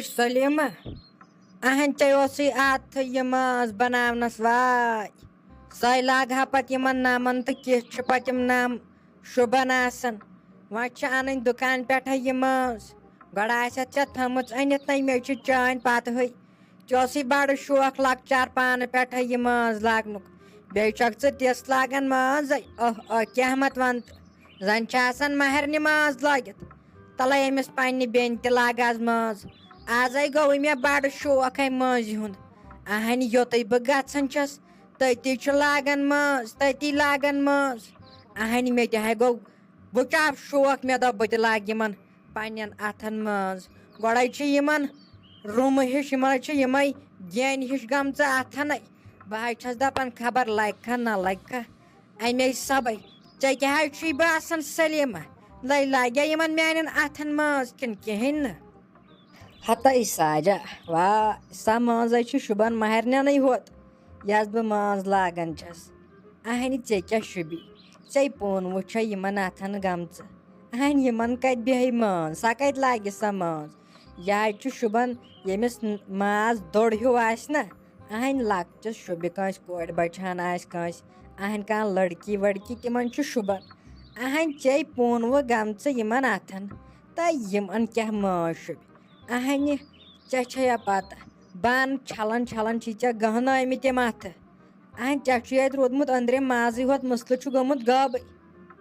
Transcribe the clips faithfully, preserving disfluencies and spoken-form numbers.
سلیمہ، اہن ژےٚ اوسُے اتھ یہِ ماز بناونس واے۔ سۄے لاگہٕ ہا پتہٕ یِمن نمن تہٕ کِتھ چھِ پتہٕ یِم نم شوٗبان آسان۔ وۄنۍ چھِ انٕنۍ دُکان پٮ۪ٹھے یہِ ماز۔ گۄڈٕ آسٮ۪تھ ژےٚ تھٲمٕژ أنِتھ نے، مےٚ چھُ چٲنۍ پتہٕے۔ ژےٚ اوسُے بڑٕ شوق لۄکچار پانہٕ پٮ۪ٹھے یہِ ماز لاگنُک۔ بیٚیہِ چھکھ ژٕ تِژھ لاگان مازے، اوہ اوہ، کیاہ مت ون تہٕ۔ زن چھِ آسان مہرنہِ ماز لٲگِتھ۔ تلے أمِس پننہِ بیٚنہِ تہِ لاگہٕ از ماز۔ ازے گوٚوُے مےٚ بڑٕ شوق امہِ مازِ ہُنٛد۔ اہنہِ یوٚتُے بہٕ گژھان چھس، تٔتی چھُ لاگان ماز، تٔتی لاگان ماز۔ اہنہِ مےٚ تہِ ہے گوٚو، وٕچھ اکھ شوق، مےٚ دوٚپ بہٕ تہِ لاگہٕ یِمن پننٮ۪ن اتھن ماز۔ گۄڈے چھِ یِمن روٗمہٕ ہِش، یِمن چھِ یِمے گینہِ ہِش گٔمژٕ اتھنٕے۔ بہٕ حظ چھس دپان خبر لگہِ کھا نہ لگہِ کھا۔ اَمے سبے۔ ژےٚ کیٛاہ حظ چھُے باسان سلیمہ؟ لَے لَگیٛا یِمن میانٮ۪ن اَتھن ماز کِنہٕ کِہیٖنۍ نہٕ؟ ہتَے ساجا، وا، سۄ مٲنٛزے چھِ شوٗبان مہرنٮ۪نٕے ہوت، یَس بہٕ مٲنٛز لاگان چھَس۔ اہنہِ، ژےٚ کیٛاہ شوٗبی؟ ژےٚ پونوٕ چھےٚ یِمن اَتھن گٔمژٕ۔ اہنہِ، یِمن کتہِ بیٚہہِ مٲنٛز؟ سۄ کتہِ لاگہِ سۄ مٲنٛز؟ یہِ حظ چھُ شوٗبان، ییٚمِس ن-، ماز دوٚر ہیوٗ آسہِ نا، اہنہِ لۄکچس شوٗبہِ کٲنٛسہِ کورِ بچہٕ ہن آسہِ کٲنٛسہِ، اہنہِ کانٛہہ لڑکی وڑکی، تِمن چھُ شوٗبان۔ اہنہِ چے پونوٕ گٔمژٕ یِمن اتھن، تہٕ یِمن کیٛاہ مٲنٛز شوٗبہِ؟ اہنہِ، ژےٚ چھےٚ یا پتہ، بانہٕ چھلان چھلان چھِ ژےٚ گہنٲومٕتۍ تِم اتھٕ۔ اہنہِ، ژےٚ چھُے اتہِ روٗدمُت أنٛدرِم مازٕے ہوت، مسلہٕ چھُ گوٚمُت غٲبٕے۔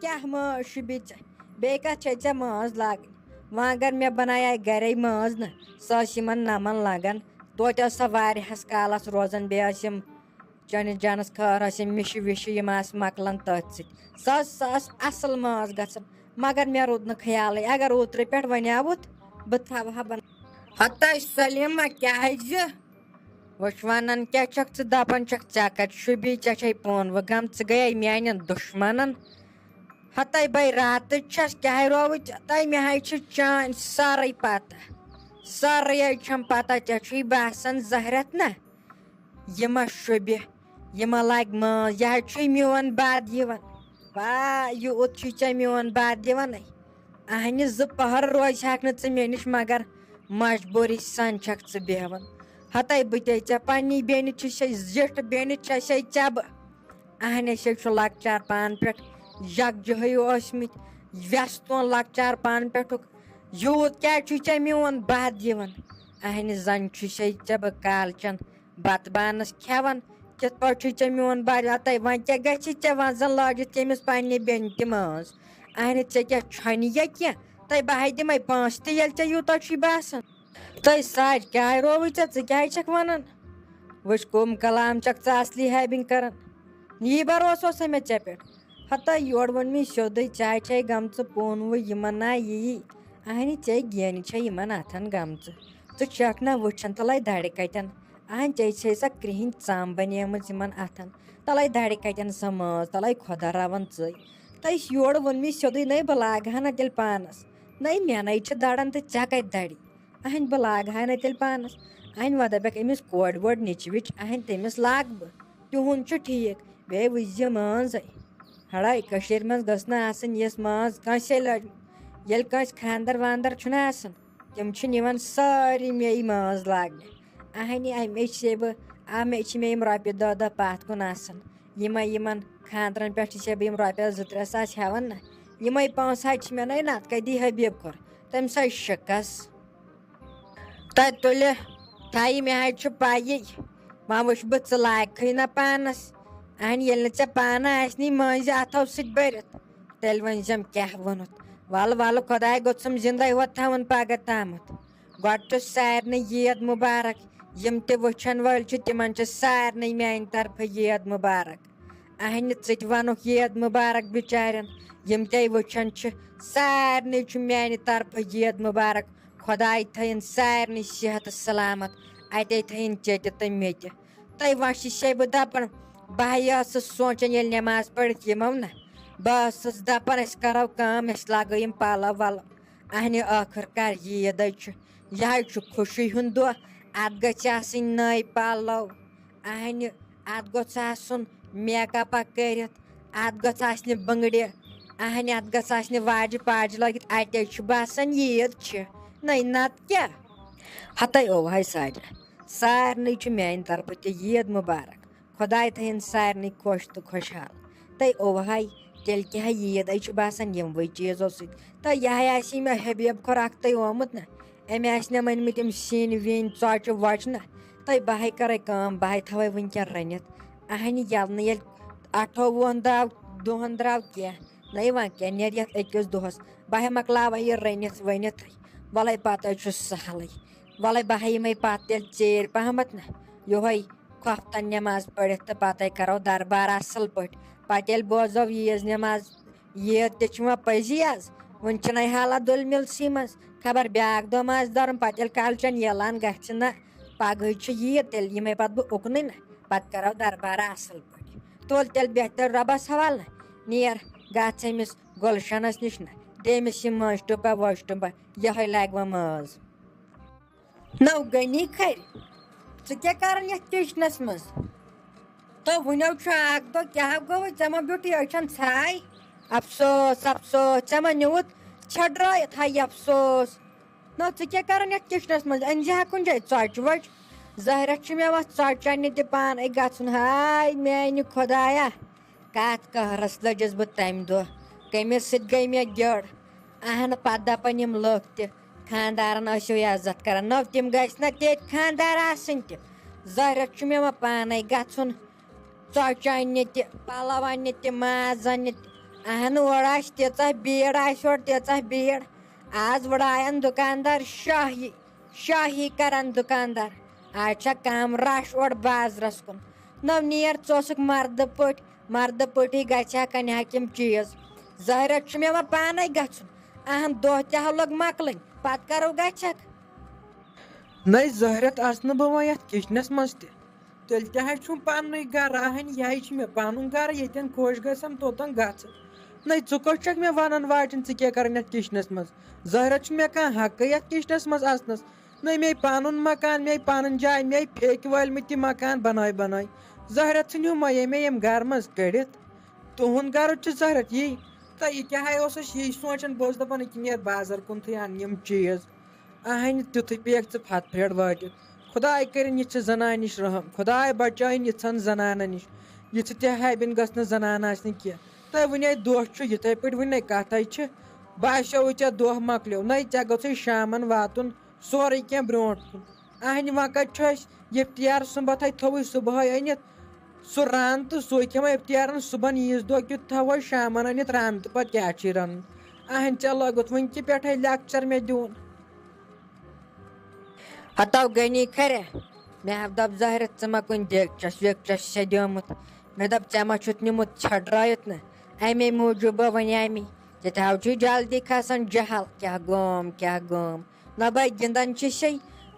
کیٛاہ مٲنٛز شوٗبی ژےٚ؟ بیٚیہِ کتھ چھے ژےٚ مٲنٛز لاگٕنۍ؟ وۄنۍ اگر مےٚ بنایہِ گرے مٲنٛز نہ، سۄ ٲس یِمن نمن لگان۔ توتہِ ٲس سۄ واریاہس کالس روزان، بیٚیہِ ٲسۍ یِم چٲنِس جانَس خٲر ٲسِم مِشہِ وِشہِ یِم آسہٕ مۄکلان تٔتھۍ سۭتۍ۔ سۄ ٲس، سۄ ٲس اَصٕل مٲنٛز گژھان، مگر مےٚ روٗد نہٕ خیالٕے۔ اگر اوترٕ پٮ۪ٹھ وَنیٛاوُتھ، بہٕ تھاوٕ ہا بَن-، ہَتَے سلیمہ، کیٛازِ؟ وٕچھ وَنان کیٛاہ چھَکھ ژٕ دَپان چھَکھ، ژےٚ کَتہِ شوٗبی، ژےٚ چھے پونوٕ گٔمژٕ، ژٕ گٔیے میٛانٮ۪ن دُشمَنَن۔ ہَتَے بَے راتٕچ چھَس، کیٛاہ رووُے ژےٚ؟ تَے مےٚ حظ چھِ چٲنۍ سٲرٕے پَتہ، سٲرٕے حظ چھَم پَتہ، ژےٚ چھُے باسان زہرٮ۪تھ نہ۔ یہِ ما شوٗبہِ، یہِ ما لاگہِ مٲنٛز، یہِ حظ چھُے میون بد یِوان۔ وا، یوٗت چھُے ژےٚ میون بد یِوان۔ اہنہِ، زٕ پہر روزِ ہاکھ نہٕ ژٕ مےٚ نِش، مگر مجبوٗری سان چھکھ ژٕ بیہوان۔ ہتے بہٕ تے ژےٚ پننی بیٚنہِ چھِ سے، زِٹھ بیٚنہِ چھِ سے ژےٚ بہٕ۔ اہنہِ، أسۍ حظ چھُ لۄکچار پانہٕ پٮ۪ٹھ یکجہٕے ٲسمٕتۍ، وٮ۪ستون لۄکچار پانہٕ پٮ۪ٹھُک۔ یوٗت کیٛازِ چھُے ژےٚ میون بد یِوان؟ اہنہِ، زن چھُ سے ژےٚ بہٕ کالچن بتہٕ بانس کھٮ۪وان۔ کِتھ پٲٹھۍ چھُے ژےٚ میون بد؟ اتے وۄنۍ کیٛاہ گژھِ ژےٚ وۄنۍ زن لٲجِتھ تٔمِس پننہِ بیٚنہِ تہِ مٲنٛز؟ اہنہِ، ژےٚ کیٛاہ چھۄنہِ یا کینٛہہ؟ تۄہہِ بہٕ ہاے دِمے پونٛسہٕ تہِ، ییٚلہِ ژےٚ یوٗتاہ چھُے باسان۔ تۄہہِ ساج کیٛاہ رووُے ژےٚ؟ ژٕ کیٛازِ چھکھ ونان؟ وٕچھ، کُم کلام چھکھ ژٕ اصلی ہیبنگ کران؟ یی بروسہٕ اوسا مےٚ ژےٚ پٮ۪ٹھ؟ ہتا یورٕ ووٚن مےٚ سیوٚدُے، ژےٚ چھے گٔمژٕ پونوٕ یِمن نا یی۔ اہنہِ، ژےٚ گینہِ چھے یِمن اتھن گٔمژٕ۔ ژٕ چھکھ نا وٕچھان تلے درِ کتٮ۪ن؟ اہنہِ، ژےٚ چھے سۄ کرٛہِنۍ ژام بنیمٕژ یِمن اتھن۔ تلے درِ کتٮ۪ن سۄ مٲنٛز؟ تلے خۄدا راوان ژٕے۔ تہٕ یورٕ ووٚن مےٚ سیوٚدُے، نَے بہٕ لاگہٕ ہا نہ تیٚلہِ پانس۔ نَے مےٚ نَے چھِ دَران تہٕ ژےٚ کَتہِ دَرِ؟ اہنہِ، بہٕ لاگہٕ ہا نہ تیٚلہِ پانس۔ اہنہِ، وۄنۍ دَپٮ۪کھ أمِس کورِ وورِ نیٚچوِچ، اہنہِ، تٔمِس لاگہٕ بہٕ۔ تِہُنٛد چھُ ٹھیٖک، بیٚیہِ وٕچھ زِ مٲنٛزَے۔ ہڑے، کٔشیٖرِ منٛز گٔژھ نہٕ آسٕنۍ یِژھ مٲنٛز کٲنٛسے لٔجمٕژ۔ ییٚلہِ کٲنٛسہِ خانٛدر وانٛدر چھُنہ آسان، تِم چھِ نِوان سٲری مے مٲنٛز لاگنہِ۔ اہنہِ، اَمے چھے بہٕ، اَمے چھِ مےٚ یِم رۄپیہِ دَہ دَہ پَتھ کُن آسان۔ یِمے یِمن خانٛدرن پٮ۪ٹھ چھِ بہٕ یِم رۄپیَس زٕ ترٛےٚ ساس ہٮ۪وان نہ، یِمے پونٛسہٕ حظ چھِ مےٚ نَے، نَتہٕ کَتہِ دی ہا بیٚیہِ کھۄر؟ تٔمِس حظ شِکَس۔ تَتہِ تُلہِ تھایہِ، مےٚ حظ چھُ پَیی۔ وۄنۍ وٕچھ بہٕ، ژٕ لاگکھٕے نہ پانَس۔ اہنہِ، ییٚلہِ نہٕ ژےٚ پانہٕ آسہِ نٕے مٲنٛزِ اَتھو سۭتۍ بٔرِتھ، تیٚلہِ ؤنۍ زٮ۪م کیٛاہ ووٚنُتھ۔ وَلہٕ وَلہٕ، خۄداے گوٚژھُم زِندَے ہوت تھاوُن پَگاہ تامَتھ۔ گۄڈٕ چھُ سارنٕے عید مُبارک۔ یِم تہِ وٕچھَن وٲلۍ چھِ، تِمَن چھِ سارنٕے میٛانہِ طرفہٕ عید مُبارک۔ اہنہِ، ژٕ تہِ وَنُکھ عید مُبارک بِچارٮ۪ن۔ یِم تہِ وٕچھَن چھِ، سارنٕے چھُ میٛانہِ طرفہٕ عید مُبارک۔ خۄداے تھٲیِن سارنٕے صحت سلامت۔ اَتے تھٲیِن ژےٚ تہِ تہٕ مےٚ تہِ۔ تۄہہِ وۄنۍ چھِ شے بہٕ دَپان، بہٕ ہَے ٲسٕس سونٛچان ییٚلہِ نٮ۪ماز پٔرِتھ یِمو نہ، بہٕ ٲسٕس دَپان أسۍ کَرو کٲم، أسۍ لاگو یِم پَلو وَلو۔ اہنہِ، ٲخٕر کار عیٖد حظ چھُ، یہِ حظ چھُ خوشی ہُنٛد دۄہ، اَتھ گٔژھِ آسٕنۍ نٔے پَلو۔ اہنہِ، اَتھ گوٚژھ آسُن میک اپا کٔرِتھ، اَتھ گٔژھ آسنہِ بٔنٛگرِ، اہنہِ، اَتھ گٔژھ آسنہِ واجہِ پاجہِ لٲگِتھ، اَتے چھُ باسان عیٖد چھِ، نٔے نَتہٕ کیٛاہ؟ ہتے اوہے ساجہ، سارنٕے چھُ میانہِ طرفہٕ تہِ عید مبارک۔ خۄداے تھٲیِن سارنٕے خۄش تہٕ خۄشحال۔ تہٕ اوہے، تیٚلہِ کیٛاہ عید اے چھُ باسان یِموٕے چیٖزو سۭتۍ۔ تہٕ یہِ ہے آسہِ مےٚ حبیب خۄر اکھ تہٕ آمُت نہ، أمۍ آسہِ نہ أنۍ مٕتۍ یِم سِنۍ وِنۍ ژۄچہِ وۄچہِ نہ۔ تہٕ بہٕ ہے کرے کٲم، بہٕ ہے تھاوے وٕنکیٚن رٔنِتھ۔ اہنہِ یَلہٕ نہٕ ییٚلہِ اَٹھووُہن درٛاو، دۄہن درٛاو کینٛہہ، نہ یِوان کینٛہہ، نیرِ یَتھ أکِس دۄہَس۔ بہٕ ہے مۄکلاوَے یہِ رٔنِتھ ؤنِتھ۔ وَلَے پَتہٕ حظ چھُ سہلٕے۔ وَلَے بہٕ ہے یِمَے پَتہٕ تیٚلہِ ژیٖرۍ پَہمَتھ نہ۔ یِہوٚے خۄفتَن نٮ۪ماز پٔرِتھ تہٕ پَتَے کَرو دربار اَصٕل پٲٹھۍ۔ پَتہٕ ییٚلہِ بوزو عیٖذ نٮ۪ماز، عیٖد تہِ چھِ وۄنۍ پٔزی آز۔ وٕنہِ چھِنَے حالات دُلۍ مِلسٕے منٛز۔ خبر بیٛاکھ دۄہ ما آسہِ دَرُن، پَتہٕ ییٚلہِ کالچَن یَلان گژھِ نہ۔ پَگہٕے چھُ عیٖد، تیٚلہِ یِمَے پَتہٕ بہٕ اُکنُے نہ۔ پَتہٕ کَرو دربار اَصٕل پٲٹھۍ۔ تُل تیٚلہِ بہتر رۄبَس حوالہٕ نہ۔ نیر گژھ أمِس گُلشنَس نِش نہ۔ دٔمِس یہِ مٲنٛچھ ٹُپا وٲنٛچھ ٹُپا، یِہوٚے لاگہِ وۄنۍ مٲز۔ نو غنی کھرِ، ژٕ کیٛاہ کَران یَتھ کِچنَس منٛز؟ تو وٕنیو چھُ اَکھ دۄہ، کیٛاہ گوٚوُے؟ ژےٚ ما بیوٗٹھٕے أچھَن ژھاے؟ افسوس، افسوس، ژےٚ ما نیوٗتھ ژھٮ۪ڈرٲیِتھ ہا یہِ افسوس؟ نہ، ژٕ کیٛاہ کَران یَتھ کِچنَس منٛز؟ أنۍ زِ ہا کُنہِ جایہِ ژۄچہِ وۄچہِ۔ ظٲہرَس چھُ مےٚ وَتھ ژۄچہِ اَننہِ تہِ پانَے گژھُن۔ ہاے میٛانہِ خۄدایا، کَتھ قہرَس لٔجِس بہٕ تَمہِ دۄہ۔ کٔمِس سۭتۍ گٔے مےٚ گِڑ؟ اَہَن، پَتہٕ دَپَن یِم لُکھ تہِ، خانٛدارَن ٲسِو عزت کَران۔ نہ، تِم گٔژھۍ نہ تیٚتہِ خانٛدار آسٕنۍ تہِ۔ ظٲہرَس چھُ مےٚ وۄنۍ پانَے گژھُن۔ ژۄچہِ اَننہِ تہِ، پَلو اَننہِ تہِ، ماز اَننہِ تہِ۔ اَہَن، اورٕ آسہِ تیٖژاہ بیٖڑ، آسہِ اورٕ تیٖژاہ بیٖڑ۔ آز وٕڑایَن دُکاندار شاہی، شاہی کَرَن دُکاندار۔ آز چھےٚ کَم رَش اورٕ بازرَس کُن۔ نو نیر، ژٕ اوسُکھ مَردٕ پٲٹھۍ، مَردٕ پٲٹھی گژھِ ہا کَنہِ ہا کِم چیٖز۔ ظٲہرَس چھُ مےٚ وۄنۍ پانَے گژھُن۔ اَہَن، دۄہ تہِ ہا لوٚگ مۄکلٕنۍ، پَتہٕ کَرو گژھکھ۔ نَے ظٲہرَت، اَژٕ نہٕ بہٕ وۄنۍ یَتھ کِچنَس منٛز تہِ۔ تیٚلہِ تہِ حظ چھُم پَننُے گَرٕ، اَہَن، یہِ حظ چھُ مےٚ پَنُن گَرٕ، ییٚتٮ۪ن خۄش گژھم توٚتَن گژھٕ۔ نَے ژٕ کۄس چھَکھ مےٚ وَنان واجٮ۪ن، ژٕ کیٛاہ کَران یَتھ کِچنَس منٛز؟ ظٲہرَت، چھُ مےٚ کانٛہہ حقٕے یَتھ کِچنَس منٛز اَژنَس؟ نَے مے پَنُن مکان، مے پَنٕنۍ جاے، مے پھیٚکۍ وٲلۍ مٕتۍ تہِ مکان بَنٲے بَنٲے۔ ظٲہرَت، ژھٕنِو مَے مے ییٚمہِ گَرٕ منٛز کٔڑِتھ۔ تُہُنٛد گَرٕ چھُ ظٲہرَت یی۔ تہٕ یہِ کیٛاہ ہا اوسُس یی سونٛچان، بہٕ اوسُس دَپان، یہِ کہِ نیر بازَر کُنتھٕے اَنہٕ یِم چیٖز۔ اہنہِ، تیُتھُے پیٚیَکھ ژٕ پھَتھ پھرٛیٚڑ وٲتِتھ۔ خۄداے کٔرِنۍ یِژھٕ زنانہِ نِش رحم، خۄداے بچٲیِن یِژھَن زنانَن نِش۔ یِژھٕ تہِ ہیبِن گٔژھ نہٕ زنان آسنہِ کینٛہہ۔ تۄہہِ وٕنے دۄہ چھُ، یِتھَے پٲٹھۍ وٕنے کَتھَے چھِ۔ باسیووُے ژےٚ دۄہ مۄکلیو، نَے ژےٚ گوٚژھُے شامَن واتُن سورُے کینٛہہ برٛونٛٹھ کُن۔ اہنہِ، وۄنۍ کَتہِ چھُ اَسہِ یِفتیار سُنٛمبَتھَے تھوٚوُے صُبحٲے أنِتھ؟ سُہ رَن تہٕ سُے کھٮ۪مو اِفتیارَن صُبحَن عیٖذ دۄہ کیُتھ تھاوو شامَن أنِتھ رَن تہٕ پَتہٕ کیٛاہ چھُے رَنُن؟ اہنہِ، ژےٚ لوگُتھ وٕنہِ تہِ پٮ۪ٹھَے لیکچر مےٚ دیُن۔ ہتو غنی کھرے، مےٚ ہا دوٚپ ظٲہرَس ژٕ ما کُنہِ دیکچس ویکچس چھےٚ دیومُت۔ مےٚ دوٚپ ژےٚ ما چھُتھ نیومُت ژھٮ۪ڈرٲیِتھ نہٕ؟ اَمے موٗجوٗب وَنیٛاے مےٚ، ژےٚ تہِ ہاو چھُے جلدی کھسان جہل، کیٛاہ گوم، کیٛاہ گوم۔ نہ بَے گِنٛدان چھِ سے،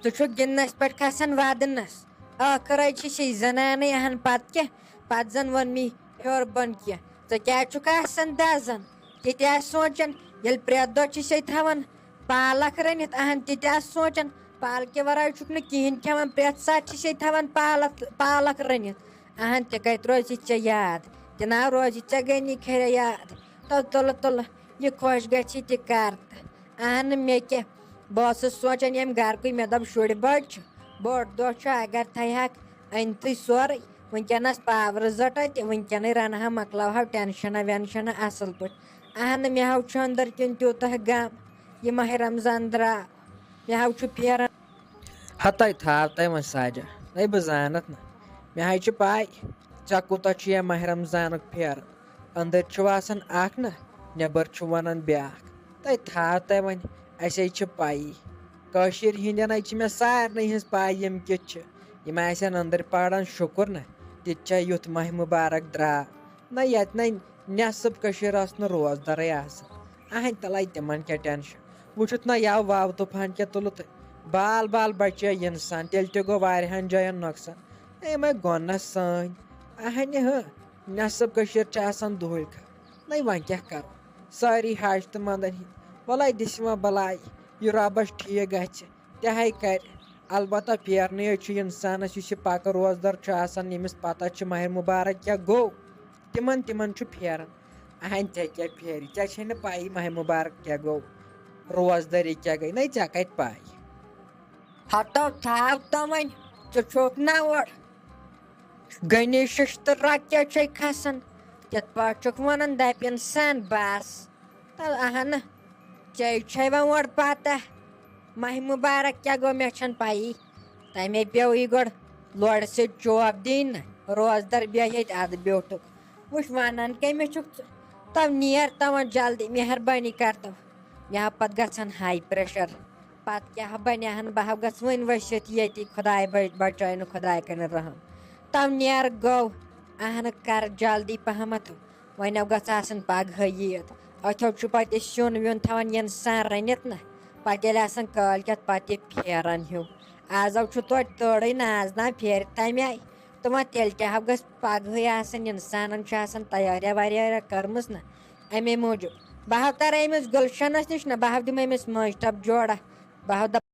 ژٕ چھُکھ گِنٛدنَس پٮ۪ٹھ کھسان وَدنَس۔ ٲخٕر حظ چھِ سے زنانٕے اَہَن پَتہٕ کیٛاہ، پَتہٕ زَن ووٚن مےٚ ہیوٚر بۄن کینٛہہ۔ ژٕ کیٛازِ چھُکھ آسان دَزان؟ تہِ تہِ آسہِ سونٛچان، ییٚلہِ پرٛٮ۪تھ دۄہ چھِ سے تھاوان پالک رٔنِتھ، اہن تہِ تہِ آسہٕ سونٛچان، پالکہِ ورٲے چھُکھ نہٕ کِہیٖنۍ کھٮ۪وان، پرٛٮ۪تھ ساتہٕ چھِ سے تھاوان پالک، پالک رٔنِتھ۔ اہن تہِ کتہِ روزِ ژےٚ یاد؟ تہِ نا روزِ ژےٚ غنی کھرے یاد۔ تو تُلہٕ تُلہٕ، یہِ خۄش گژھِ تہِ کر تہٕ۔ اہن مےٚ کیٛاہ، بہٕ ٲسٕس سونٛچان ییٚمہِ گرکُے، مےٚ دوٚپ شُرۍ بٔڑۍ چھِ، بوٚڑ دۄہ چھُ، اگر تھایہَکھ أنتھٕے سورُے۔ وٕنکیٚنس پاورٕ زٹا تہِ، وٕنکیٚنٕے رنہٕ ہا، مۄکلاوہو ٹینشنہ وینشنہ اصل پٲٹھۍ۔ اہن، مےٚ ہاو چھُ أنٛدٕرۍ کِنۍ تیوٗتاہ غم، یہِ ماہِ رمضان درٛاو، مےٚ ہاو چھُ پھیران۔ ہتے تھاو تۄہہِ وۄنۍ ساجہ، ہے بہٕ زانتھ نہ، مےٚ ہاے چھِ پاے ژےٚ کوٗتاہ چھُ یہِ ماہِ رمضانُک پھیران۔ أنٛدٕرۍ چھُ آسان اکھ نہ، نٮ۪بر چھُ ونان بیٛاکھ۔ تۄہہِ تھاو تۄہہِ وۄنۍ، اسے چھِ پایی۔ کٲشِر ہٕنٛدٮ۪ن ہے چھِ مےٚ سارنٕے ہٕنٛز پاے یِم کِتھ چھِ۔ یِم آسن أنٛدٕرۍ پران شُکُر نہ، تہِ تہِ چھا یُتھ ماہِ مُبارک درٛاو۔ نہ یتہِ نَے نٮ۪صٕف کٔشیٖر ٲس نہٕ روزدَرٕے آسان۔ اہنٛدِ تَلَے تِمَن کیٛاہ ٹٮ۪نشَن؟ وٕچھُتھ نہ یَوٕ واو طوٗفان کیٛاہ تُلُتھ۔ بال بال بچے اِنسان، تیٚلہِ تہِ گوٚو واریاہَن جایَن نۄقصان۔ اے مَے گۄنَس سٲنۍ۔ اہنہِ ہہ، نٮ۪صٕف کٔشیٖر چھِ آسان دُہٕے خبر۔ نَے وۄنۍ کیٛاہ کَرو؟ سٲری حاجتہٕ مَندَن ہِنٛدۍ۔ وَلَے دِسہِ وۄنۍ بَلاے، یہِ رۄبَس ٹھیٖک گژھِ۔ تہِ ہے کرِ۔ البتہ پھیرنٕے یوت چھُ انسانس، یُس یہِ پکہٕ روزدار چھُ آسان، ییٚمِس پتہ چھُ ماہِ مُبارک کیٛاہ گوٚو، تِمن، تِمن چھُ پھیران۔ اہنۍ، ژےٚ کیٛاہ پھیرِ؟ ژےٚ چھے نہٕ پَیی ماہِ مُبارک کیٛاہ گوٚو، روزدٲری کیٛاہ گٔے۔ نَے، ژےٚ کتہِ پَے؟ ہتو تھاو تمن، ژٕ چھُکھ نا اورٕ غنی ششتٕر رۄپیہِ چھے کھسان، تِتھ پٲٹھۍ چھُکھ ونان دپہِ انسان بس۔ تہٕ اہنہٕ، ژے چھے وۄنۍ اورٕ پتہ، ماہِ مُبارک کیٛاہ گوٚو مےٚ چھَنہٕ پَیی۔ تَمے پیوٚو یہِ گۄڈٕ لورِ سۭتۍ چوب دِنۍ نہ، روزدر بیٚہہِ ییٚتہِ اَدٕ بیوٗٹھُکھ۔ وٕچھ وَنان کٔمِس چھُکھ ژٕ؟ تَو نیر تَوَن جلدی، مہربٲنی کر تو۔ مےٚ ہا پَتہٕ گژھان ہاے پریشر۔ پَتہٕ کیٛاہ بَنہِ ہَن، بہٕ ہا گژھٕ وٕنۍ ؤسِتھ ییٚتی، خۄداے بَچ-، بَچٲیِن خۄداے کٔرِن رحم۔ تَو نیر گوٚو، اہنہٕ کر جلدی پہمتھ۔ وۄنۍ گژھِ آسٕنۍ پگہٕے عیٖد۔ أتھیو چھُ پتہٕ یہِ سیُن ویُن تھاوان اِنسان رٔنِتھ نہ۔ پتہٕ ییٚلہِ آسان کٲلۍ کٮ۪تھ پتہٕ یہِ پھیران ہیوٗ۔ آزو چھُ توتہِ تٔڑٕے ناز نہ پھیرِ تمہِ آیہِ۔ تہٕ وۄنۍ تیٚلہِ تہِ ہا گژھِ پگہٕے آسٕنۍ، اِنسانن چھِ آسان تیاریا ویاریا کٔرمٕژ نہ۔ اَمے موٗجوٗب بہٕ ہا کرٕ أمِس گُلشنس نِش نہ، بہٕ ہا دِمہٕ أمِس مٲنٛزِ ٹپ جوڑا۔ بہٕ ہا دپ-،